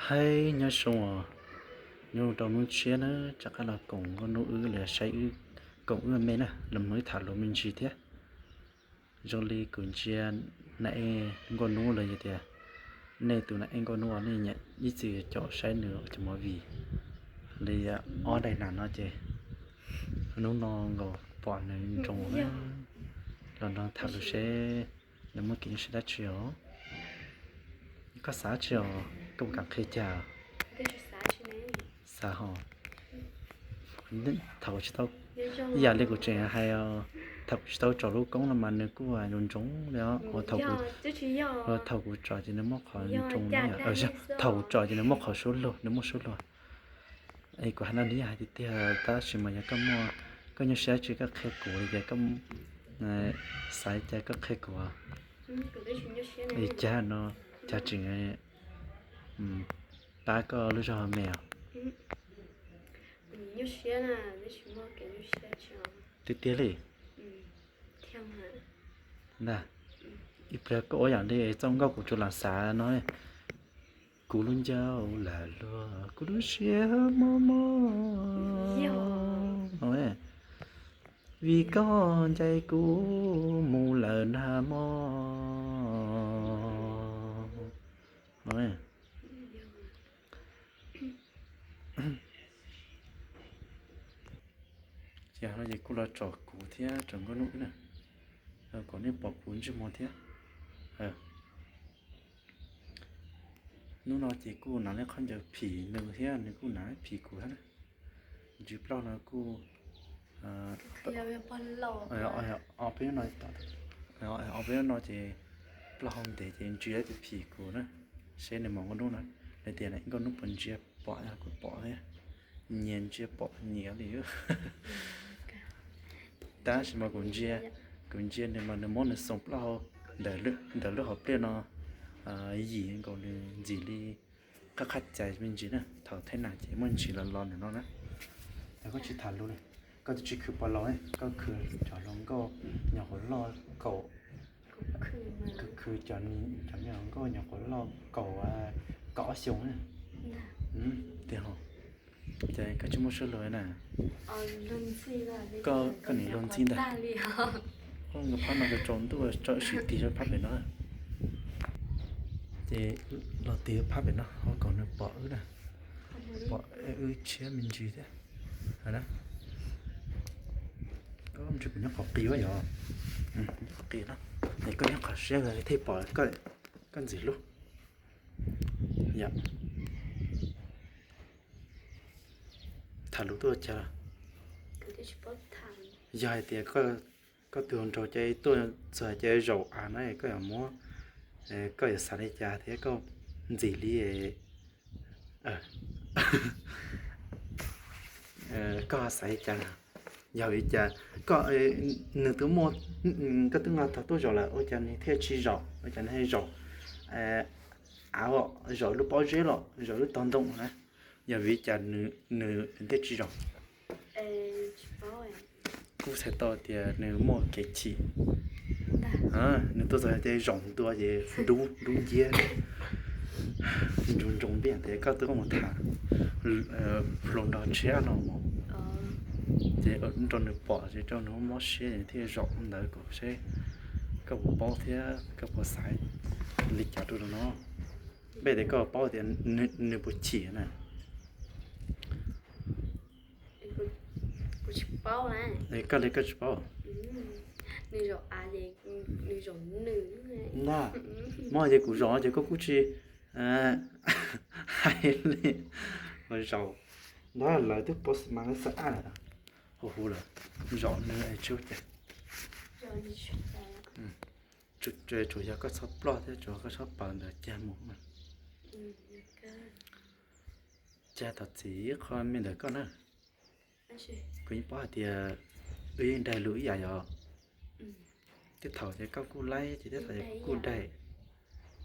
Hais nyob zoo os, nyob rau hnub tshiab na, rov qab los koom nkauj hnub wb los saib wb koom wb me na, los mus wb tham lus me ntsis thiab. Zoo li kuv ntsia na ej nkauj hnub los yog tias nej tus na ej nkauj hnub nej nyiam ib txwm caum saib nws cov movie li ob daim nas no ces hnub no nkaus pom nws nroo na, los nrog tham lus seb nws muaj kev nyuaj siab dab tsi os. Koj xav dab tsi os, koj puas kam qhia cas? Xav hos, thaum ib yam li kuv tseem hais, thaum kuv tsis tau tsom lub koob no mas nws kuj zoo ntsoov li os. Thaum kuv tsom ces nws muaj qhov ntsoov, thaum kuv tsom ces nws muaj qhov suab luag, nws muaj suab luag. Es kuv hais no nws yeej hais tiag tiag, tab sis mas yog koj muaj, koj nyuaj siab dab tsi koj qhia kuv li cas, koj xav li cas koj qhia kuv. Es cas no, cas tseem pab koj lub zog me os? Tiag tiag li. Ntag, ib pliag koj ua yam li txoj nkauj kuv tsuas lam xav no, kuv lub ncauj lam luag, kuv lub siab mob mob no, vim koj ncaim kuv mus lawm nag hmo. Ces no ces kuj los tsom kuv thiab tsom nkauj hnub wb na, kom nej pom kuv ntsej muag thiab. Hnub no ces kuj hnav li qhov ncauj phim nws thiab nws kuj hnav phim kuv thiab na. Ntsis plaub no kuj ob peb hnub no, ob peb hnub no ces plaub hau ntev ces ntsis tus phim kuv na, seb nws mos nkauj hnub no, nws tias nkauj hnub puas ntsia pom, kuv pom thiab, nyias ntsia pom nyias li. Tab sis mas kuv ntsia, kuv ntsia nws mas nws muab nws xoo plaub hau ntawm lub hauv pliaj no yim nkaus nws ntxim li qab qab cais me ntsis na, thaum theb nas ces muaj ntsis los los nws no na. Yog koj tsis tham lus li, koj twb tsis khwv pos laus, koj khwv cov hluas nkauj nyuam qhuav loj kaum, khwv cov me hluas nkauj nyuam qhuav loj kaum, kaum ob xyoos na. Tiag hos, ces koj tsis muaj suab luag na. Koj nim luag ntxhi ntag. Nkawd phab no nkawd tsaus ntuj tso sim tig rau phab pem no. Ces los tig phab pem no ho kom nws pom wb na, pom wb tshiab me ntsis thiab. Ntshe kuv nyob qhov qis yom, nyob qhov qis no, es koj nyob qhov siab thiaj pom koj ntxim hlub. Yog tham lus tuaj cas los, yog hais tias koj tus hluas nraug ces tuaj txog ces zaum av na, koj yuav muab, koj yuav xav li cas thiab koj ntxim li, koj xav li cas? Yog li cas koj, nws twb muaj, koj twb nqa tog tuaj zaum lawm ua cas nws thiaj tsis zaum, ua cas nws thiaj zaum av, zaum lub pob zeb los zaum lub tog ntoo na? Yog vim li cas nws thiaj tsis zaum? Kuj txhais tau tias nws muaj kev chim. Nws tuaj txog ces zaum ntua ces dub dub nciab, ntsoov ntsoov npiaj tias koj twb mus tham hluas nraug tshiab no mus, ces rau nws pom ces rau nws mob siab thiaj zaum ntawd kom seb koj puas paub thiab koj puas xav li cas rau no. Npaj tias koj paub tias nws puas chim na. Koj li koj tsis paub. Ntag, muab ces kuv zaum ces koj kuj tsis hais li. Zaum ntag, lawv twb pos mas xav ab lawm, hu hu lawm, zaum nws tsis ua cas. Tsuas yog koj txhob ploj thiab tsuas yog koj txhob pawv ntawd cag mus. Cag tom txiv ib qho me ntawm koj na. Kuv yeej paub hais tias wb yeej daig lus ib yam yom. Tej thaum ces koj kuj laib ces tej thaum ces kuv kuj daig.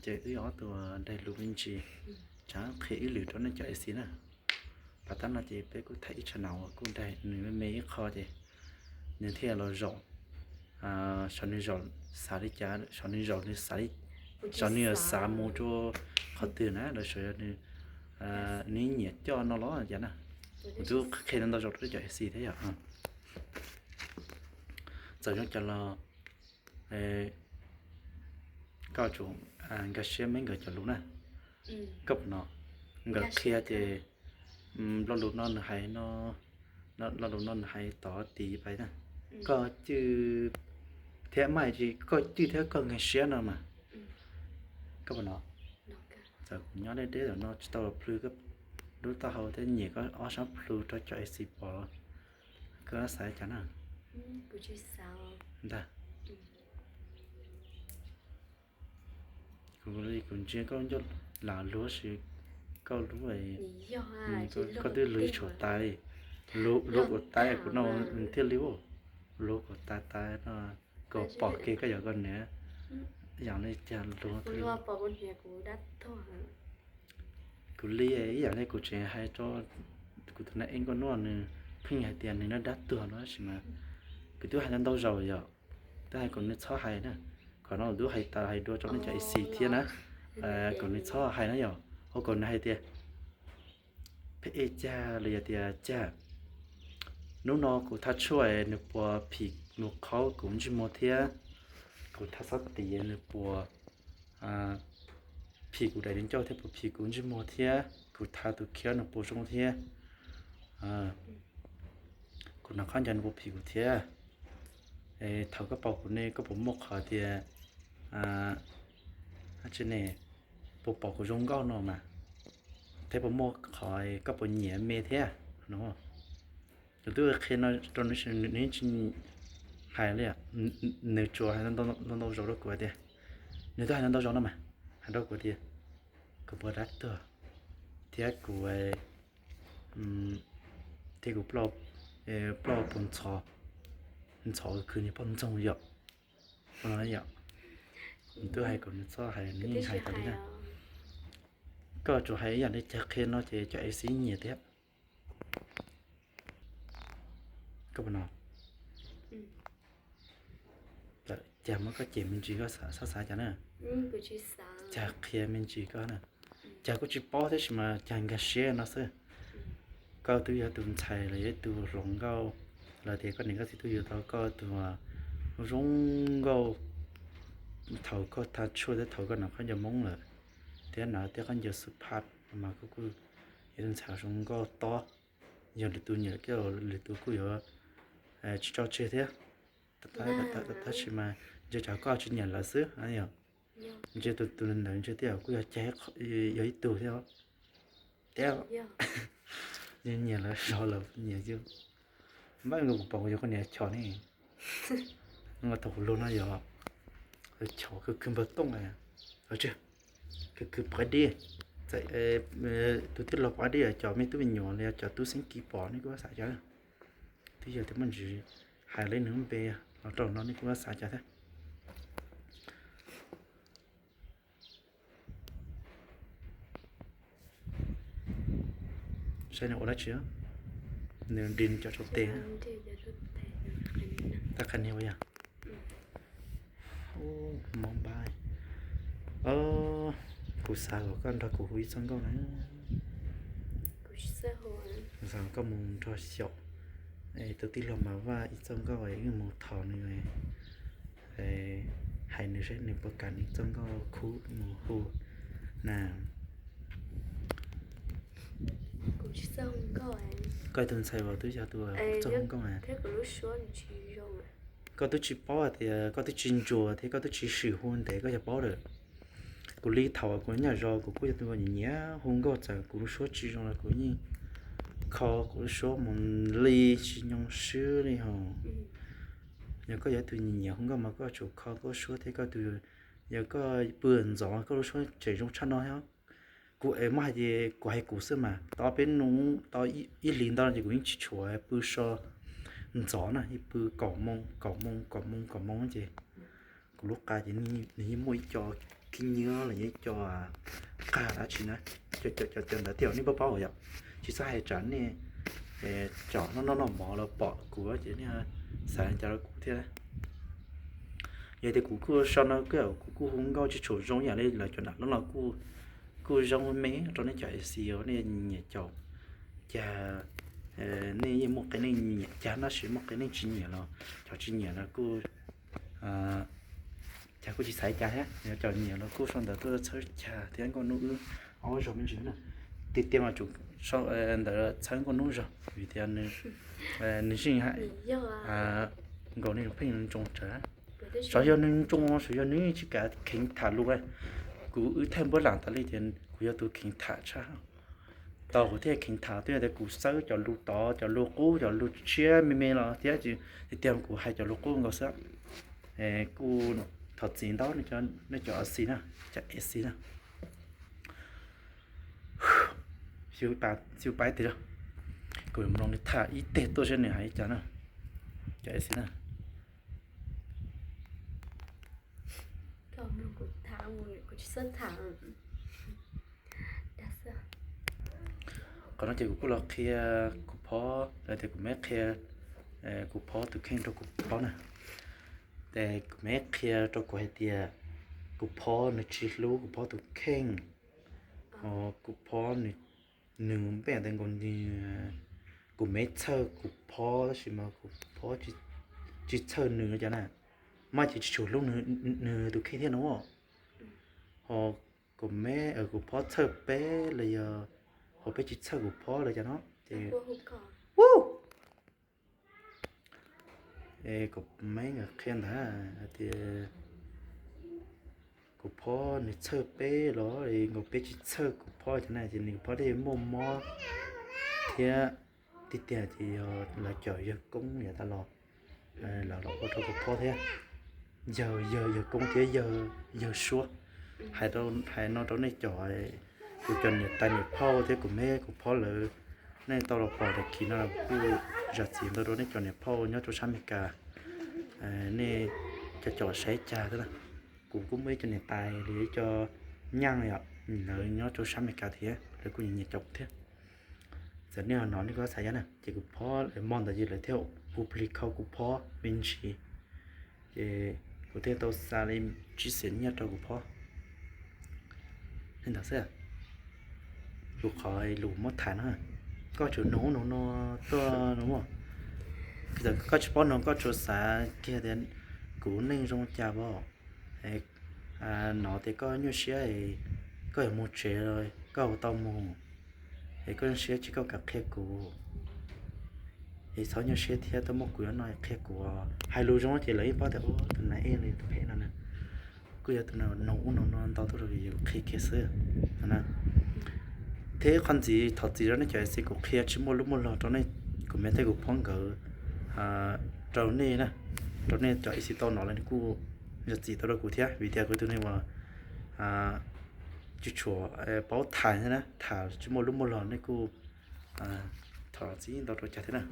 Ces wb ob tug daig lus me ntsis, tsam qhia ib lwm rau nej cov A C na. Pas tab no ces peb kuj tham ib tsam no uas kuj daig nws me me ib qho ces nws thiaj los zaum, saib nws zaum xav li cas, saib nws zaum nws xav li, saib nws yuav xav mus rau qhov twg na los saib nws nws nyiam coj no los cas na. Kuv twb qhia ntau zaus rau cov A C thiab yom. Txawm zoo cas los koj tsum nkag siab meb nkawd cov lus na. Koj puas hnov nkawd qhia ces lo lus no nws hais no, lo lus no nws hais tod tid pais na. Koj cwj thiab mas tsis koj cwj thiab koj nkag siab no mas. Koj puas hnov? Txawm kuv nyob deb deb tam no tsis tau los plhws koj lub taub hau thiab nyiam koj ob sab plhu rau cov A C pom los koj xav cas na? Ntag. Kuv li kuv ntsia koj ncauj lam luag si, koj lub, koj twb luag ib tshuam tais, luag kuv tais kuv no thiaj li, luag kuv tais tais no, kuv pom kiag koj yog koj niam, yam li cas luag. Kuv li ib yam li kuv tseem hais rau kuv tus nam ej nkauj nuj nws pheej hais tias nws dab tuag no tab sis mas kuv twb hais ntau zaus yom, twb hais kom nws txhob hais na. Qhov no kuv twb hais tas hais dua rau nej cov A C thiab na, kom nws txhob hais na yom, ua kom nws hais tias phem ej cag los yog tias cag. Hnub no kuv thaj tshuaj nws puas phim nws qhaub kuv ntsej muag thiab, kuv thaj xob tis nws puas phim kuv daim di ncauj thiab puas phim kuv ntsej muag thiab, kuv thaj tus khiab nws puas zoo thiab, kuv nov qhob ncaws nws puas phim kuv thiab. Thaum koj pom kuv ne koj puas muaj qhov tias tsi ne, puas pom kuv zoo nkauj no mas, thiab puas muaj qhov koj puas nyiam me thiab no. Kuv twb qhia no rau nws, nws tsis hais li, nws tsuas hais ntau ntau zaus rau kuv tias, nws twb hais ntau ntau zaus no mas, hais rau kuv tias kuv puas dab tuag thiab kuv, thiab kuv ploj, ploj puas ntxhov, ntxhov khwv niag poj ntxoog yom. Yom, nws twb hais kom nws txhob hais, nws yeej hais tas li na. Koj tsuas hais ib yam li cag qhia no ces cov A C nyiam thiab. Koj puas hnov? Cas muab koj cem me ntsis koj xav xav cas na? Cas qhia me ntsis koj na? Cas kuj tsis paub tab sis mas cas nkag siab no xwb. Koj twb yog tus ntxhais los yog tus hluas nkauj, los tias koj niam koj txiv twb yug tau koj tus zoo nkauj thaum koj thaj tshuaj thiab thaum koj nov qhob ncaws Hmoob lawm, thiab nov thiab qhob ncaws xub phaj mas koj kuj yog tus ntxhais zoo nkauj tob. Yog lwm tus nyiam kiag lwm tus kuj yuav tsis tso tseg thiab. Tab sis mas ntsia tsam koj tsis nyiam lawv xwb. Ntsia tus tus ntawd ntsia tias kuj yog cag, yog ib tug thiab. Tiab, nyiam lawv zov lawv nyiam yus. Npaj kuv pom kuv yog koj niam chom ne. Thaum kuv luag no yog chom khwv khwv npawg tooj, khwv khwv pov dib. Tus tij laug pov dib cov me tub me nyuam li cov tub xeeb kis pom ne kuj xav cov. Twb yog tias muaj ntsis hais li nws lub npe los rau no ne kuj xav cov thiab. Saib nws ua dab tsi, nws nrig nws cov tsau tes. Tab qhia niag ua yog mob npab. Kuv xav kom koj nrog kuv hu ib txoj nkauj na. Kuv xav kom koj mus nrog xyaum. Tus tij laug Mas Vaj ib txoj nkauj, wb mus thov nws, hais nws saib nws puas kam nws ib txoj nkauj khub mus hu na. Koj tus ntxhais uas twb yog tus txoj hu nkauj na. Koj twb tsis paub hais tias koj twb tsis ntsuas thiab koj twb tsis swm hu ntev koj yog paub lawm. Kuv li thaum kuv nyob zos kuv kuj yog tus nyiam hu nkauj, txawm kuv lub suab tsis zoo los kuv yeej kho kuv lub suab mus li tsis nyoo swb li ho. Yog koj yog tus nyiam hu nkauj mas koj tsum kho koj lub suab thiab koj tus, yog koj pw ntxov koj lub suab tseem zoo tshaj no thiab. Kuv es muab hais tias kuv hais kuv xwb mas tau peb hnub tau ib hlis ntau ces kuv yeej tsis tshua pw so ntxov na, yeej pw kaum moo kaum moo kaum moo kaum moo ces kuv lub qa ces nws yeej muaj ib co khib nyiab los yog ib co qag dab tsi na, cov ntawd thiab nej paub paub yom. Tsis txhob hais tsam nej tsam noj noj noj mov los pom kuv ces nej xav cas rau kuv thiab. Yog tias kuv kuj so no kuv kuj hu nkauj tsis tshua zoo ib yam li lawv cov nam loj los kuj Kuj zoo me rau nej cov A C uas nej nyiam caum, cas nej yeej muaj qee leej nyiam, cas tab sis muaj qee leej tsis nyiam los cov tsis nyiam los kuj, cas kuj tsis xaiv cas thiab, cov nyiam los kuj sau ntawv tuaj txhawb cag thiab nkauj hnub wb ob zaug me ntsis na. Tiag tiag mas tsuas ntawd txhawb nkauj hnub zog vim tias nws zeej nkaus nej pheej ntsoov tsawv. Xyov yog nws ntsoov, xyov yog nws tsis kam kheev tham lus. Kuv wb thaij npuab lam tas li tias kuv yog tus kheev tham tshaj, tau kuv thiaj kheev tham, twb yog tias kuv xawb cov lus tod, cov lus qub, cov lus tshiab me me los thiab, tiag tiag kuv hais cov lus qub nkaus xwb. Kuj thov txim ntau nej cov A C na, cov A C na. Xyov pab tias kuv mloog li tham ib teg tuaj seb nws hais li cas na, cov A C na. Qhov no ces kuv kuj los qhia kuv phob, lawv tias kuv me qhia kuv phob tus kheej rau kuv phob na. Ces kuv me qhia rau kuv hais tias kuv phob nws tsis hlub kuv phob tus kheej. Kuv phob nws, nws npe ntawd nkaus nws, kuv me txhawj kuv phob tab sis mas kuv phob tsis txhawj nws no cas na. Mas ces tsis tshua hlub nws tus kheej thiab no. Ho kuv me, kuv phob txhawj peb los yog, ho peb tsis txhawj kuv phob los cas no ces, kuv me nkawd qhia ntawd hais tias kuv phob nws txhawj peb los nkaus peb tsis txhawj kuv phob cas na, ces nws phob thiaj muaj mob thiab. Tiag tiag ces yog lawv cov yawg koob yav tas los, lawv los ua rau kuv phob thiab. Yawg, yawg, yawg koob thiab yawg, yawg suab. Hais no rau nej cov, kuv cov niam tais niam phauj thiab kuv me kuv phob lawv, nej tau los pom daim khiv no kuj zam txim ntau rau nej cov niam phauj nyob rau sab Amelikas. Nej cov caum saib cas thiab na. Kuv kuj muaj ib co niam tais los ib co nyaj yom, lawv nyob rau sab Amelikas thiab lawv kuj nyiam nyiam caum kuv thiab. Txawm nej ho hnov nej kuj xav yog na, ces kuv phob lawv mo ntawd ces lawv thiaj hu plig khau kuv phob me ntsis, ces kuv thiaj tau xa li tsib xees nyiaj rau kuv phob. Li ntawd xwb. Lus qhov lus muab tham no, koj tsuas nug ub nug no tuaj no mas, txawm koj tsis paub no koj tsuas xav kiag tias kuv neej zoo cas os, no tias koj nyuaj siab, koj yuav mus tsev los koj ua tau mus, es koj nyuaj siab tsis koj kam qhia kuv, es txhob nyuaj siab thiab, tuaj muab kuv no qhia kuv. Hais lus zoo ces lawv yeej paub tias tus nais ej li tus phem no na. Kuj yog tus nug ub nug no ntau tuaj rau yus qhia kiag xwb na. Thiab qhov ntxiv thov txim rau nej cov A C kuv qhia tsis muaj lub muaj log rau nej, kuv me thiab kuv phob nkawd, rau nej na, rau nej cov A C tau no lawm nej kuj zam txim tau rau kuv thiab vim tias kuv tus neeg uas tsis tshua paub tham na, tham tsis muaj lub muaj log nej kuj thov txim ntau rau cov thiab na.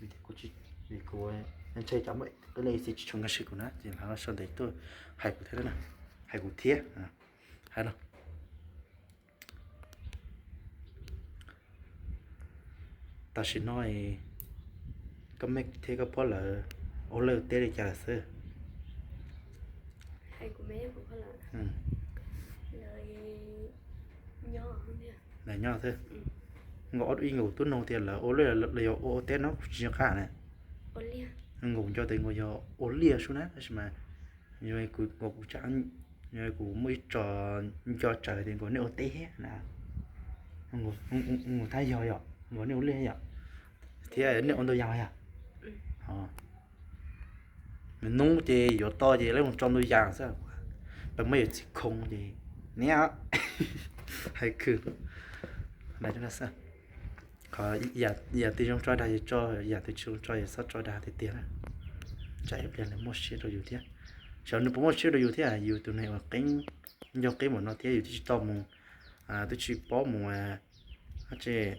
Vim kuv ntshe cov muaj qee leej A C tsis tshua nkag siab kuv na ces lawv sau ntawv tuaj hais kuv thiab na, hais kuv thiab. Hais no, tam sim no koj me thiab koj phob lawv ua liaj ua teb li cas lawm xwb? Lawv nyob xwb. Nkaus ob ib nkaus tub nug tias lawv ua liaj los yog ua teb no kuv tsis nco qab na. Nkaus nco tias nkaus yog ua liaj sub na tab sis mas yog kuv, nkaus kuv tsa, yog kuv muaj ib tso nco tsawv tias nkaus nej ua teb thiab na. Nkaus tab yog yom, nkaus nej ua liaj yom, thiab nej ua ntau yam yom. Nws nub ces yuav to ces lawv mus tso ntau yam xwb. Peb muab yawm txiv khoo ces niam hais khwv. Qhov yam twg zoo tso dag yus tso, yam twg tsis zoo tso yus txhob tso dag tiag tiag na. Tsam ib pliag nws muaj siab rau yus thiab. Xyov nws puas muaj siab rau yus thiab, yus tus neeg uas qeeb, nco qeeb npaum no thiab yus twb tsis tau mus, twb tsis paub mus, tsis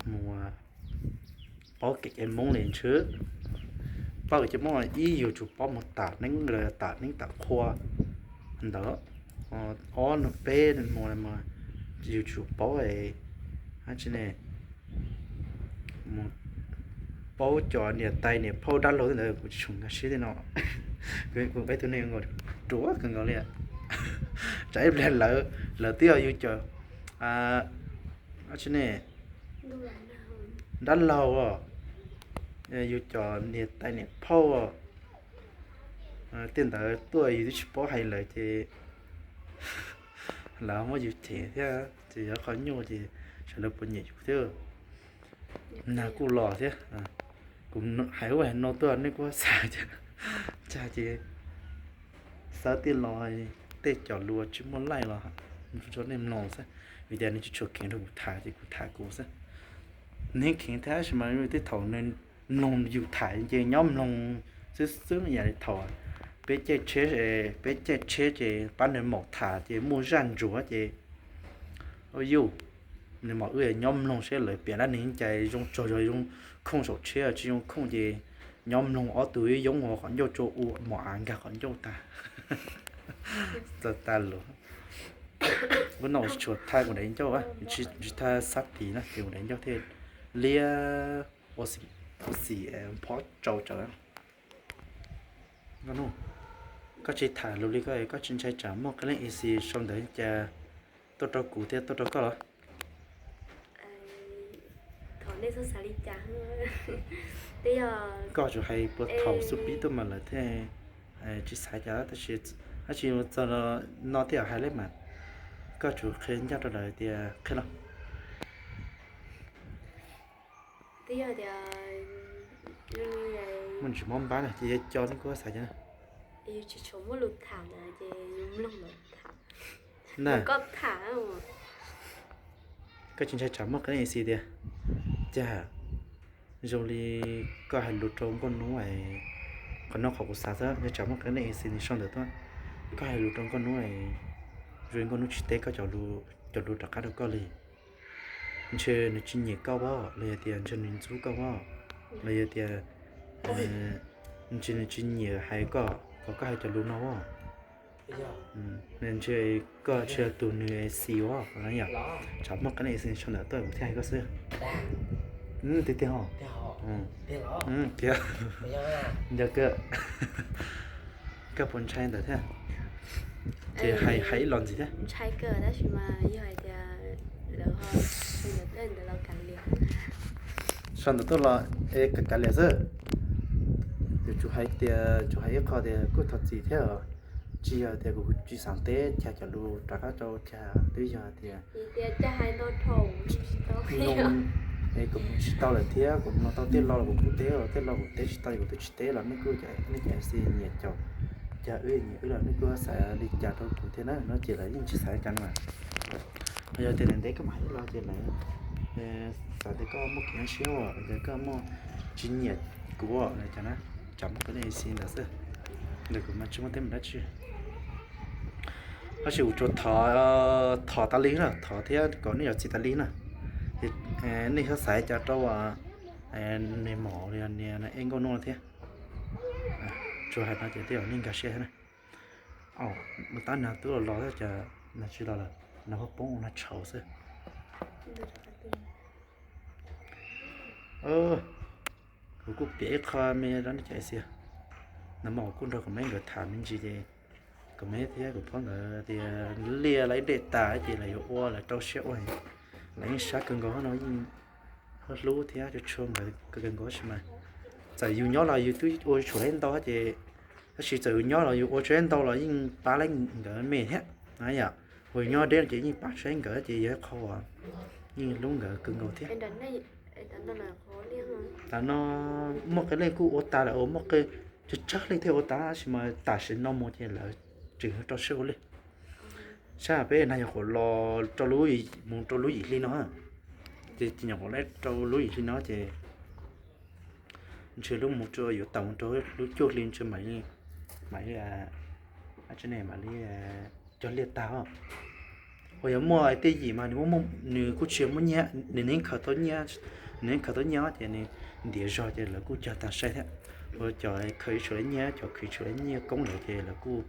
mus paub kev cai Hmoob li ntshe. Paub kev cai Hmoob ib yus tsum paub mus tam neeb, tam neeb tam qhua ntawd. Ob no peb mus, yus tsum paub, tsis ne, mus paub cov niam tais niam phauj dab laug ntawd kuv tsis tshua nkag siab thiab no. Kuv peb tus neeg ruam kawg nkaus li. Tsam ib pliag lawv, lawv twb yog yus cov, tsi ne, dab laug os, yus cov niam tais niam phauj os, tej ntawd tuaj yus twb tsis paub hais lawv ces lawv muab yus cem thiab ces yog qhov nyuaj ces sawv daws puas nyiam yus thiab. Nag kuj los thiab, kuv hais ub hais no tuaj nej kuj xav, cas ces xav tias los tej cov lus tsis muaj laij los rau nej mloog xwb, vim tias nws tsis tshua kheev rau kuv tham ces kuv tham kuv xwb. Nws kheev thiab sis mas tej thaum nws mloog yus tham ces nyob mloog xwb xwb. Yam li thaum peb caij tsheb, peb caij tsheb ces pab nws maum tham ces muaj zaj ntsuav ces yuj, nws mam wb nyob mloog seb lawv piav dab neeg cai zoo tsaug zog zoo khooj saum tsheb, tsis zoo khooj ces nyob mloog ob tug ib yoob ua qhov ncauj tsuas ua mos av nkag qhov ncauj tag. Txog tas lus, ub no tsis tshua thaij kuv daim ncauj, tsis thaij xab tis na ces kuv daim ncauj thiaj liab ua xim phob tsau tsawv. Koj tsis tham lus li koj, koj tsis ntshai tsam muaj qee leej isi sau ntawv cas tuaj rau kuv thiab tuaj rau koj los? Koj tsuas hais puas thaum xub pib tuaj mas lawv thiaj tsis xav cas, tab sis tab sis txog no thiaj hais li mas, koj tsuas qhia ncaj rau lawv tias qhia los. Muaj ntsis mob npab na ces yog cov nej kuj xav cas na. Koj tsis ntshai tsam muaj qee isi tias, cas zoo li koj hais lus rau nkauj hnub, qhov no qhov kuv xav xwb, ntshai tsam muaj qee isi nws sau ntawv tuaj, koj hais lus rau nkauj hnub, zoo li nkauj hnub tsis teb koj cov lus rov qab rau koj li. Ntshe nws tsis nyiam koj os, los yog tias ntshe nws ntxub koj os, los yog tias ntshe nws tsis nyiam hais koj kom koj hais cov lus no os. Ntshe koj tsis yog tus nws xis os, yog tsam muaj qee isi sau ntawv tuaj kuv thiaj hais koj xwb. Tiag tiag os. Tiag, nco kawg. Koj puas ntshai ntawd thiab? Ces hais ib los ntxiv thiab. Sau ntawv tuaj los es kav kav liam xwb. Yuav tsum hais tias, tsum hais ib qho tias kuj thov txim thiab os. Tsis yog tias kuv tsis xav teb, cas cov lus rov qab rau cas twb yog tias es kuv mus tsis tau lawm thiab, kuv mus tau tej lo los kuv kuj teb, tej lo kuv teb tsis tau kuv twb tsis teb los nej kuj, nej cov isi nyiam caum, cas wb nyiam wb los nej kuj xav li cas rau kuv thiab na, no ces lawv yeej tsis xav li cas no mas. Yog tias ntev ntev koj mam hais ib los ces lawv xav tias koj muaj kev nyuaj siab, yog koj muaj tsis nyiam kuv li cas na, tsam muaj qee isi ntawd xwb, ntawm kuv mas tsis muaj teeb meem dab tsi. Tab sis kuv tsuas thov, thov tas li na, thov thiab kom nej yuav txiv tas li na. Nej xav xav cas rau niag maum li niag ej nkauj nuj thiab. Tsuas hais no ces tej zaum nej nkag siab thiab na. Ua tab nag twb los los thiab cas nag tsis los lawm, nag poob poob ua nag tshauv xwb. Kuv kuj piav ib qho me rau nej cov xiab. Nag hmo kuv kuj nrog kuv me nkawd tham me ntsis ces kuv me thiab kuv phob nkawd tias liaj lawv ib dej tas ces lawv yuav ua, lawv rau siab ua, lawv yeej sab kawg nkaus no, yeej hlub thiab tshua nkawd kawg nkaus tab sis mas txawm yus nyob los yus twb ua tsis tshua ntau ces, tab sis txawm yus nyob los yus ua tsis ntau los yeej pab lawv nkawd me thiab na yom. Uas yus nyob deb ces yeej pab tsis nkawd ces yog ib qho uas yeej hlub nkawd kawg nkaus thiab. Tam no muaj qee leej kuj ua tas lawm, muaj qee tsawg tsawg leej thiaj ua tas tab sis mas tam sim no mus ces lawv tseem rau siab ua li. Sab peb nag nyuam qhuav los rau lub, mus rau lub yim hli no, ces nyuam qhuav rau lub yim hli no ces ntshe lub mus rau yuav tau mus rau lub cuaj hli ntshe mam li, mam li, mam li cog liaj tag os. Uas yog muaj tej yim mas nws kuj tsis muaj nyiaj, nws neeg khaws tau nyiaj, nws neeg khaws tau nyiaj ces nws ntiav zog ces lawv kuj cog tag sai thiab. Uas cov khaws tsis tau nyiaj, cov khwv tsis tau nyiaj koob lawm ces lawv kuj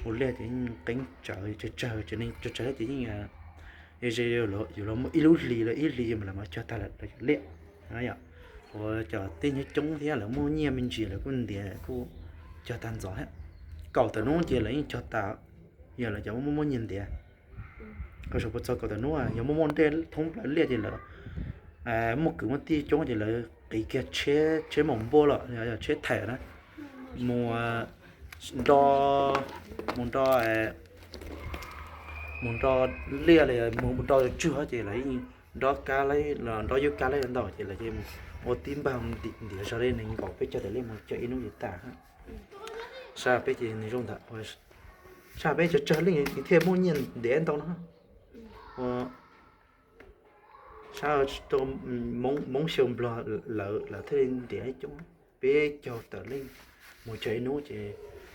ua liaj ces yeej qeeb tsawv tsawg tsawg, tseem neeg tsawg tsawg ces yeej ze yuav los muaj ib lub hlis los ib hlis mas lawv mam cog tag lawv cov liaj. Uas cov tej nyob coob thiab lawv muaj nyiaj me ntsis lawv kuj ntiav kuj cog tag ntxov thiab. kaum tawm hnub ces lawv yeej cog tas, yog lawv cov muaj muaj nyiaj ntiav. Koj saib puas txog kaum tawm hnub, yog muaj muaj dej thoob plaws liaj ces lawv muaj kwv muaj tij coob ces lawv qiv kiag tsheb, tsheb maum npua los yog tsheb thaim na, mus nro, mus nro, mus nro liaj los mus nro tswg ces lawv yeej nro kab los nro yub kab lab ntau ces lawv mus ua tib npag ntiav zog li nees nkaum peb caug tawm liaj mus cog ib hnub ces tas. Sab peb ces nws zoo ntawd, sab peb tsawg tsawg leej thiaj muaj nyiaj ntiav ntau no. Ua sab Hmoob Xyooj Nplog lawv thiaj li ntiav coob, peb caug tawm leej mus cog ib hnub ces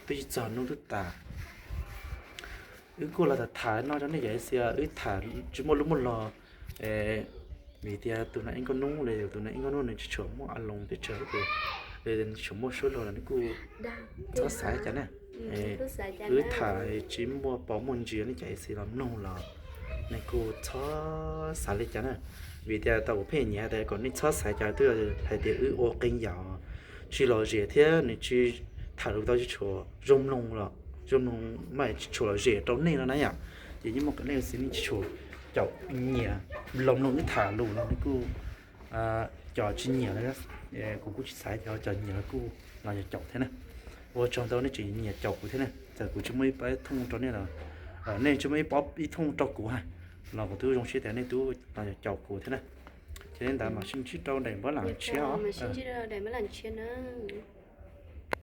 twb tsis txog hnub twb tas. Wb kuj los tham tham no rau nej cov xis, wb tham tsis muaj lub muaj lo, vim tias tus no ib nkauj hnub los yog tus no ib nkauj hnub nws tsis tshua muaj a loos pes tsawg, tsis tshua muaj suab luag los nej kuj txhob xav li cas na. Wb tham tsis muaj pov muaj ntsis, nej cov xis los mloog los nej kuj txhob xav li cas na. Vim tias tau kuv pheej nyiam tias kom nej txhob xav cas twb hais tias wb ua qee yam tsis lom zem thiab nws tsis tham lus tau tsis tshua zoo mloog los zoo mloog mas tsis tshua lom zem rau nej no na yom. Ces yeej muaj kom nej xis nej tsis tshua caum nyiam los mloog wb tham lus no nej kuj cov tsis nyiam, kuv kuj tsis xav cov, cov nyiam los kuj los caum thiab na. Ua tsaug ntau nej tseem nyiam caum kuv thiab na. Txawm kuv tsis muaj ib pob ib thooj rau nej los, nej tsis muaj ib pob ib thooj rau kuv ha, los kuv twb zoo siab tias nej twb los caum kuv thiab na. Ces li ntawd mam sib ntsib rau daim npab lam tshiab os.